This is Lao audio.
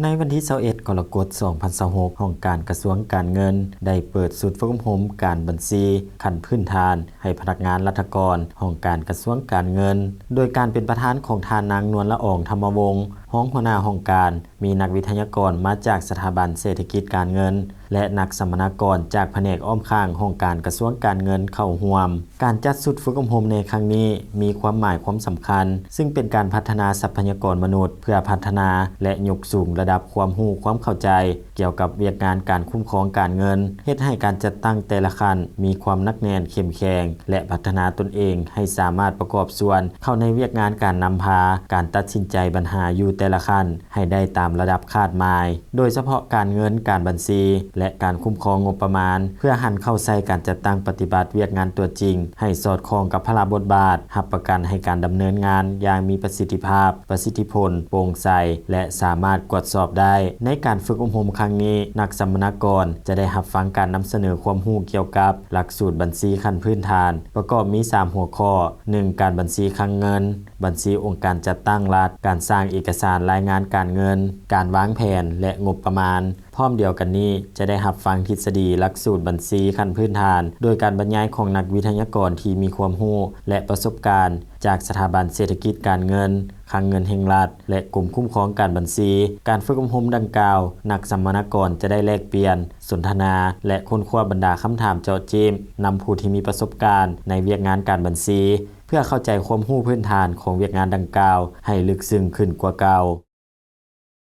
ໃນວັນທີຊາວເອັດ ກໍລະກົດ ສອງພັນຊາວຫົກ, ຫ້ອງການກະຊວງການເງິນ ໄດ້ເປີດຊຸດຝຶກອົບຮົມການບັນຊີຂັ້ນພື້ນຖານໃຫ້ພະນັກງານລັດຖະກອນຫ້ອງການກະຊວງການເງິນ ໂດຍການເປັນປະທານຂອງທ່ານນາງ ນວນລະອອງ ທຳມະວົງ ຮອງຫົວໜ້າຫ້ອງການ, ມີນັກວິທະຍາກອນມາຈາກສະຖາບັນເສດຖະກິດການເງິນ ແລະ ນັກສຳມະນາກອນຈາກພະແນກອ້ອມຂ້າງຫ້ອງການກະຊວງການເງິນເຂົ້າຮ່ວມ. ການຈັດຊຸດຝຶກອົບຮົມໃນຄັ້ງນີ້ມີຄວາມໝາຍຄວາມສຳຄັນ ຊຶ່ງເປັນການພັດທະນາຊັບພະຍາກອນມະນຸດ ເພື່ອພັດທະນາ ແລະ ຍົກສູງລະດັບຄວາມຮູ້ຄວາມເຂົ້າໃຈກ່ຽວກັບວຽກງານການຄຸ້ມຄອງການເງິນ, ເຮັດໃຫ້ການຈັດຕັ້ງແຕ່ລະຂັ້ນມີຄວາມໜັກແໜ້ນເຂັ້ມແຂງ ແລະ ພັດທະນາຕົນເອງໃຫ້ສາມາດປະກອບສ່ວນເຂົ້າໃນວຽກງານການນຳພາການຕັດສິນໃຈບັນຫາຢູ່ແຕ່ລະຂັ້ນ ໃຫ້ໄດ້ຕາມລະດັບຄາດໝາຍ, ໂດຍສະເພາະການເງິນ, ການບັນຊີ ແລະ ການຄຸ້ມຄອງງົບປະມານ, ເພື່ອຫັນເຂົ້າໃສ່ການຈັດຕັ້ງປະຕິບັດວຽກງານຕົວຈິງ ໃຫ້ສອດຄ່ອງກັບພາລະບົດບາດ, ຮັບປະກັນໃຫ້ການດຳເນີນງານຢ່າງມີປະສິດທິພາບ, ປະສິດທິຜົນ, ໂປ່ງໃສ ແລະ ສາມາດກວດສອບໄດ້. ໃນການຝຶກອົບຮົມຄັ້ງນີ້, ນັກສຳມະນາກອນຈະໄດ້ຮັບຟັງການນຳສະເໜີຄວາມຮູ້ກ່ຽວກັບຫຼັກສູດບັນຊີຂັ້ນພື້ນຖານ ປະກອບມີສາມຫົວຂໍ້, ໜຶ່ງ ການບັນຊີຄັງເງິນ, ບັນຊີອົງການຈັດຕັ້ງລັດ, ການສ້າງເອກະສານລາຍງານການເງິນ, ການວາງແຜນ ແລະ ງົບປະມານ. ພ້ອມດຽວກັນນີ້ ຈະໄດ້ຮັບຟັງທິດສະດີຫຼັກສູດບັນຊີຂັ້ນພື້ນຖານ ໂດຍການບັນຍາຍຂອງນັກວິທະຍາກອນທີ່ມີຄວາມຮູ້ ແລະ ປະສົບການຈາກສະຖາບັນເສດຖະກິດການເງິນ, ຄັງເງິນແຫ່ງລັດ ແລະ ກົມຄຸ້ມຄອງການບັນຊີ. ການຝຶກອົບຮົມດັ່ງກ່າວ, ນັກສຳມະນາກອນຈະໄດ້ແລກປ່ຽນ, ສົນທະນາ ແລະ ຄົ້ນຄວ້າບັນດາຄຳຖາມເຈາະຈີ້ມນຳຜູ້ທີ່ມີປະສົບການໃນວຽກງານການບັນຊີ ເພື່ອເຂົ້າໃຈຄວາມຮູ້ພື້ນຖານຂອງວຽກງານດັ່ງກ່າວໃຫ້ເລິກເຊິ່ງຂຶ້ນກວ່າເກົ່າ.